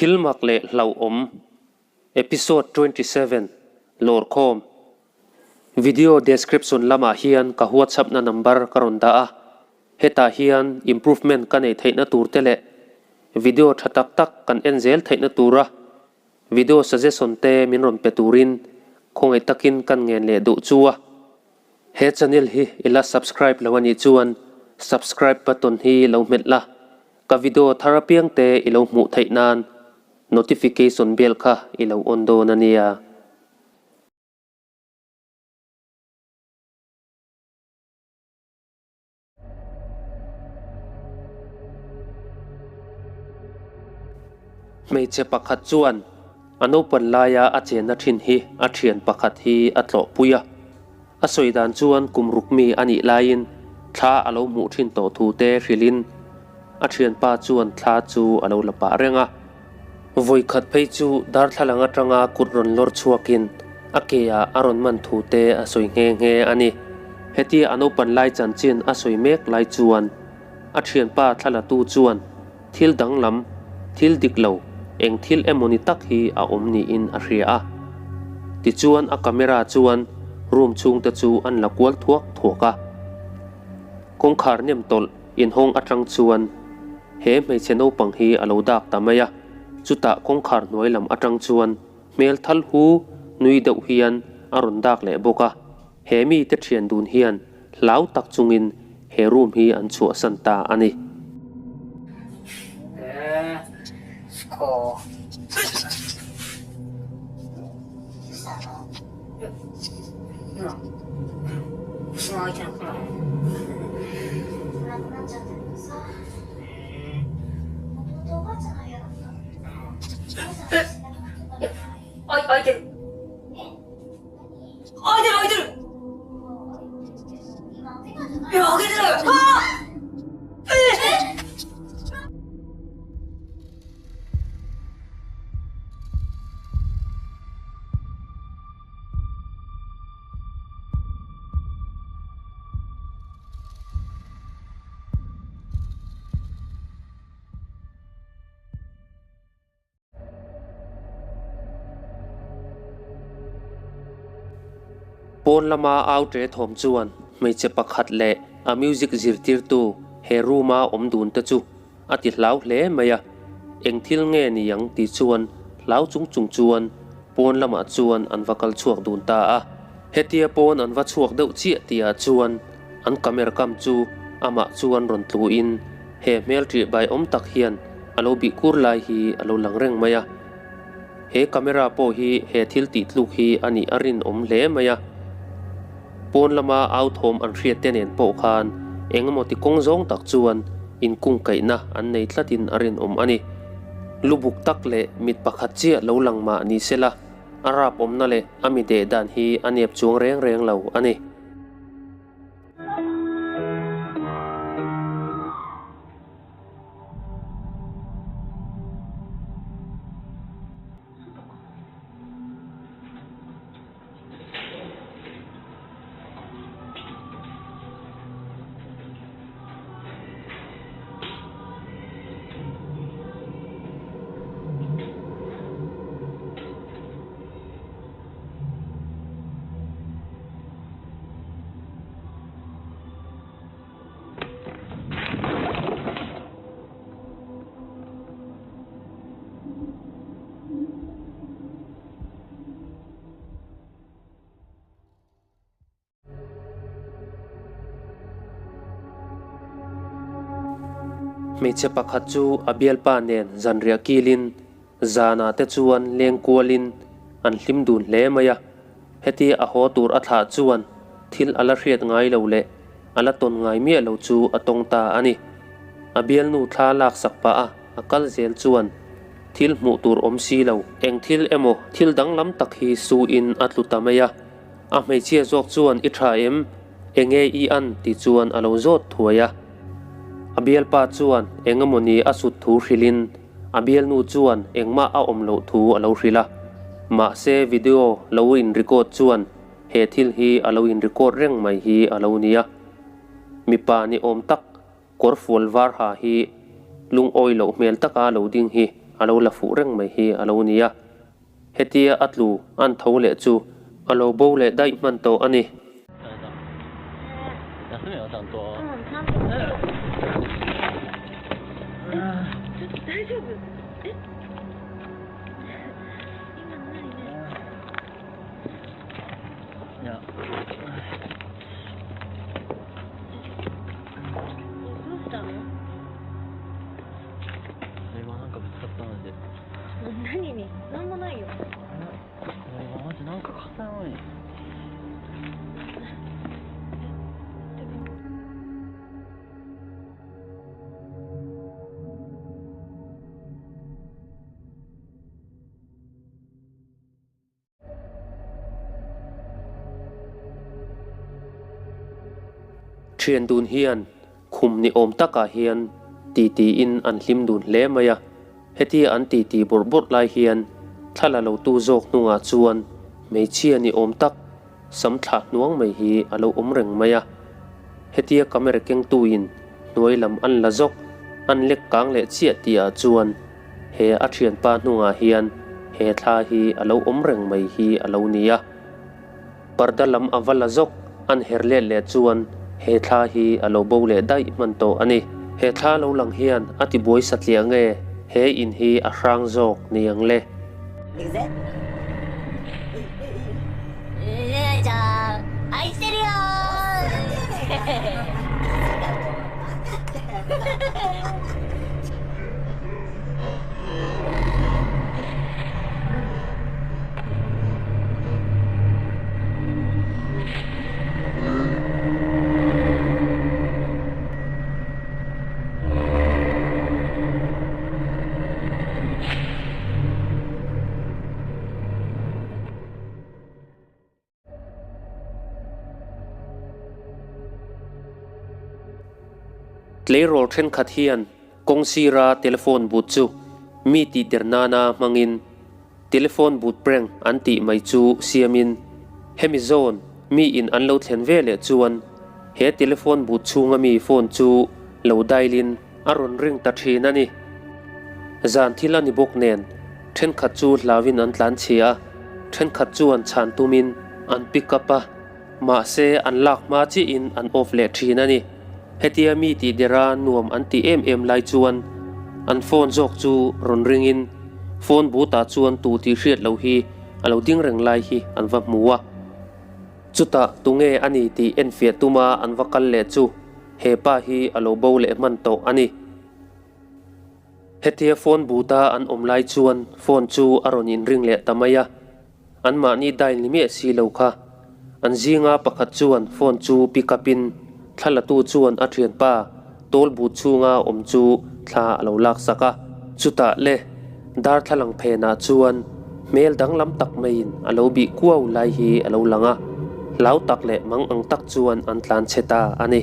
Thil mak leh hlauhawm Episode 27 Lawrkhawm Video description lamah hian ka WhatsApp na number ka rawn dah a, hetah hian improvement ka neih theihna tur te leh video tha tak tak kan en zel theihna tura video suggestion te min rawn pe turin khawngaih takin kan ngen leh duh chu a. He channel hi i la subscribe lo a nih chuan subscribe button hi lo hmet la, ka video thar apiang te i lo hmuh theih nan notification bell kha i lo on dawn a nia. Hmeichhe pakhat chuan a naupan laia a chenna thin hi a thian pakhat hi a tlawhpui a. A sawi dan chuan kum ruk mi a nih laiin thla a lo hmuh thin tawh thu te hrilhin a thianpa chuan thla chu a lo la pah reng a. Vawi khat phei chu darthlalang atanga kut rawn lawr chhuakin a ke ah a rawn man thu te a sawi nghe nghe a ni. Hetia a naupan lai chanchin a sawi mek lai chuan a thianpa thlalatu chuan thil danglam, thil dik lo, eng thil emawni tak hi a awm niin a hria a. Tichuan a camera chuan room chhungte chu an la kual thuak thuak a. Kawngkhar nem tawlh inhawng atang chuan he hmeichhe naupang hi a lo dak ta mai a, chutah kawngkhar hnuai lam atang chuan hmel thal hu nui deuh hian a rawn dak leh bawk a. He mite thian dun hian hlau tak chungin he room hi an chhuahsan ta a ni. Pawn lama au ṭe thawm chuan hmeichhe pakhat leh a music zirtirtu he room a awm dun te chu a ti hlau hle mai a, eng thil nge ni ang tih chuan hlau chung chung chuan pawn lamah chuan an va kal chhuak dun ta a. Hetia pawn an va chhuak deuh chiah tihah chuan an camera kam chu amah chuan rawn tluin he hmel ṭih bai awm tak hian a lo bih kur lai hi a lo lang reng mai a. He camera pawh hi he thil tih tluk hi a nih a rinawm hle mai a. Pawn lama au thawm an hriat te nen pawh khan eng emaw ti kawng zawng tak chuan inkungkaihna an nei tlatin a rinawm a ni. Lubuk tak leh mit pakhat chiah lo lang mah ni sela, a rap awmna leh a mi deh dan hi a nep chuang reng reng lo a ni. Hmeichhe pakhat chu a bialpa nen zanriah kilin zanah te chuan leng kualin an hlim dun hle mai a. Hetia a haw tur a thlah chuan thil a la hriat ngai lo leh a la tawn ngai miah lo chu a tawng ta a ni. A bialnu thla laksak pah a a kal zel chuan thil hmuh tur awm si lo. Eng thil emaw thil danglam tak hi su in a tlu ta mai a. A hmeichhia zawk chuan i tha em? Enge i an? Ti chuan a lo zawt thuai a. A bialpa chuan eng emaw ni a sut thu hrilhin a bialnu chuan engmah a awm loh thu a lo hrilh a. Mahse video lo in record chuan he thil hi a lo in record reng mai hi a lo nia. Mipa ni awm tak kawr fual var ha hi lungawi loh hmel taka lo ding hi a a lo la fuh reng mai hi a lo ni a. Hetia a tlu an tho leh chu a lo bo leh daih hman tawh a ni. Thian dun hian khum ni awm takah hian titi in an hlim dun hle mai a, hetia an titi bawrh bawrh lai hian thla la lo tu zawk hnungah chuan hmeichhia ni awm tak sam thlah hnuang mai hi a lo awm reng mai a. Hetia camera kengtuin hnuai lam an la zawk an lek kang leh chiah tihah chuan He a thianpa hnungah hian he thla hi a lo awm reng mai hi a lo ni a. Parda lam a va la zawk an her let leh chuan he thla hi a lo bo leh daih hman tawh a ni. He thla lo lang hian a tibuai satliah nge he in hi a hrang zawk ni ang le? Tleirawl thenkhat hian kawng sira telephone booth chu mi tihder nana hmangin telephone booth prank an tih mai chu siamin hemi zawn mi in an lo thlen ve leh chuan he telephone booth chhunga mi phone chu lo dial in a rawn ring ta thin a ni. Zan thil a ni bawk nen thenkhat chu hlauin an tlan chhia a, thenkhat chuan chhan tumin an pick up a, mahse an lak hma chiahin an off leh thin a ni. Hetia mi tih dera nuam an tih em em lai chuan an phone zawk chu rawn ringin phone booth ah chuan tu tih hriat loh hi a lo ding reng lai hi an va hmu a. Chutah tunge a ni tih enfiah tuma an va kal leh chu he pa hi a lo bo leh hman tawh a ni. Hetia phone booth-a an awm lai chuan phone chu a rawn inring leh ta mai a, anmahni dial ni miah si lo kha. An zinga pakhat chuan phone chu pick up-in thla latu chuan a thianpa toll booth chhunga awm chu thla a lo laksak a. Chutah le darthlalang phenah chuan hmel danglam tak maiin a lo bih kuau lai hi a lo lang a, hlau tak leh mang ang tak chuan an tlan chhe ta a ni.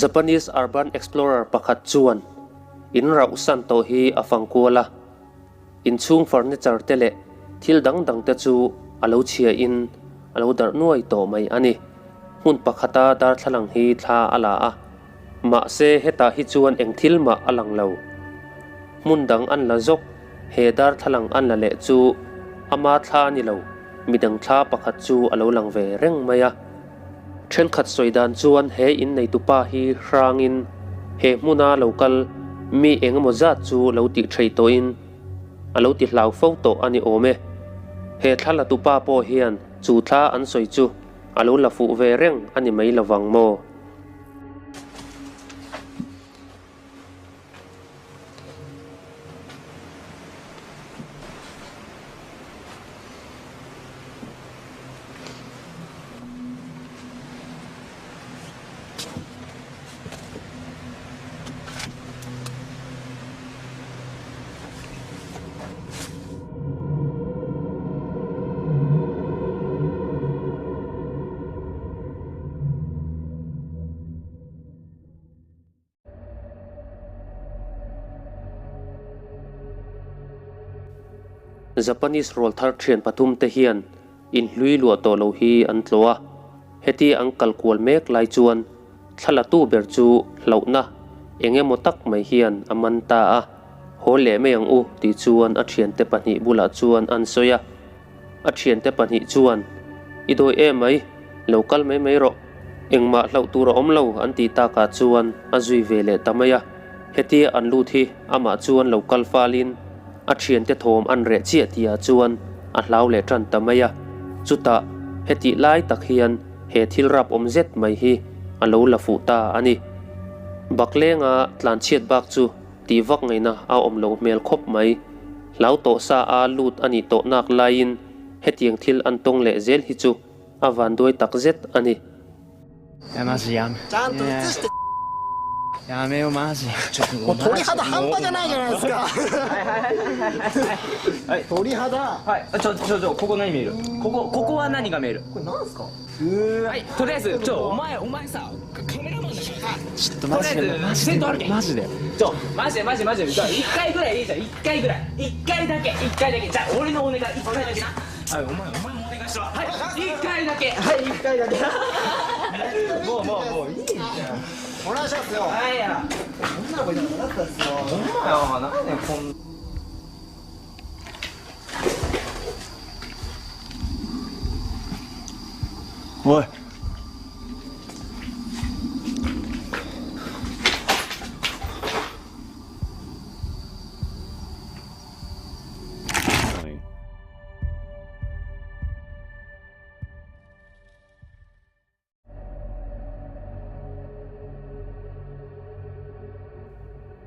Japanese urban explorer pakhat chuan in rauh san tawh hi a fang kual a, inchhung furniture te leh thil dang dang te chu a lo chhia in a lo darh nuai tawh mai a ni. Hmun pakhata darthlalang hi thla a la a, mahse hetah hi chuan eng thil mah a lang lo. Hmun dang an la zawk, he darthlalang an la leh chu ama thla a ni lo, midang thla pakhat chu a lo lang ve reng mai a. Thenkhat sawi dan chuan he inneitupa hi hrangin he hmuna lo kal mi eng emaw zat chu lo tih thei tawhin a lo ti hlau fo tawh a ni awm e. He thla latupa pawh hian chu thla an sawi chu a lo la fuh ve reng a ni mai lovang maw? Japanese rawlthar thian pathumte hian inhlui luah tawh lo hi an tlawh a, hetia an kal kual mek lai chuan thla latu ber chu hlauhna eng emaw tak mai hian a man ta a, haw leh mai ang u tih chuan a thiante pahnih bulah chuan an sawi a. A thiante pahnih chuan, I dawi em mai, lo kal mai mai rawh, engmah hlauh tur a awm lo an tih takah chuan a zui ve leh ta mai a. Hetia an lut hi amah chuan lo kal falin a thiante thawm an reh chiah tihah chuan a hlau leh tan ta mai a. Chutah hetih lai tak hian he thil rap awm zet mai hi a lo la fuh ta a ni. Baklenga tlanchhiat bak chu tih vak ngaihna a awm loh hmel khawp mai. Hlau tawh sa a lut a nih tawh nak laiin hetiang thil an tawng leh zel hi chu a vanduai tak zet a ni.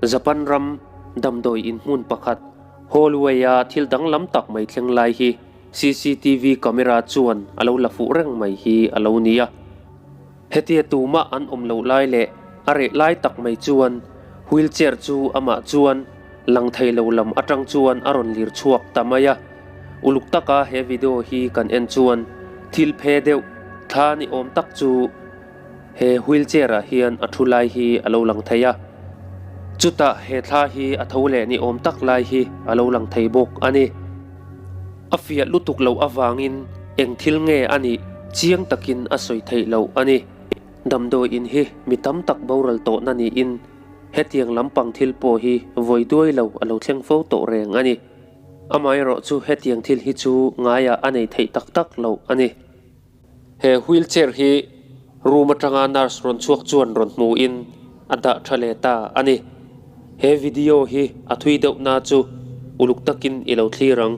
Japan ram damdawi in hmun pakhat hallway-a thil danglam tak mai thleng lai hi CCTV camera chuan a lo la fuh reng mai hi a lo ni a. Hetia tumah an awm loh lai leh a reh lai tak mai chuan wheelchair chu amah chuan lang thei lo lam atang chuan a rawn lir chhuak ta mai a. Uluk taka he video hi kan en chuan thil phe deuh thla ni awm tak chu he wheelchair ah hian a thu lai hi a lo lang thei a. Chutah he thla hi a tho leh ni awm tak lai hi a lo lang thei bawk a ni. A fiah lutuk loh avangin eng thil nge a nih chiang takin a sawi theih loh a ni. Damdawi in hi mi tam tak boral tawhna niin hetiang lampang thil pawh hi vawi duai lo a lo thleng fo tawh reng a ni. Amaherawh chu hetiang thil hi chu ngaiah a nei theih tak tak loh a ni. He wheel chair hi room atanga nurse rawn chhuak chuan rawn hmuhin a dah tha leh ta a ni. He video hi a thui deuh na chu uluk takin i lo thlir ang.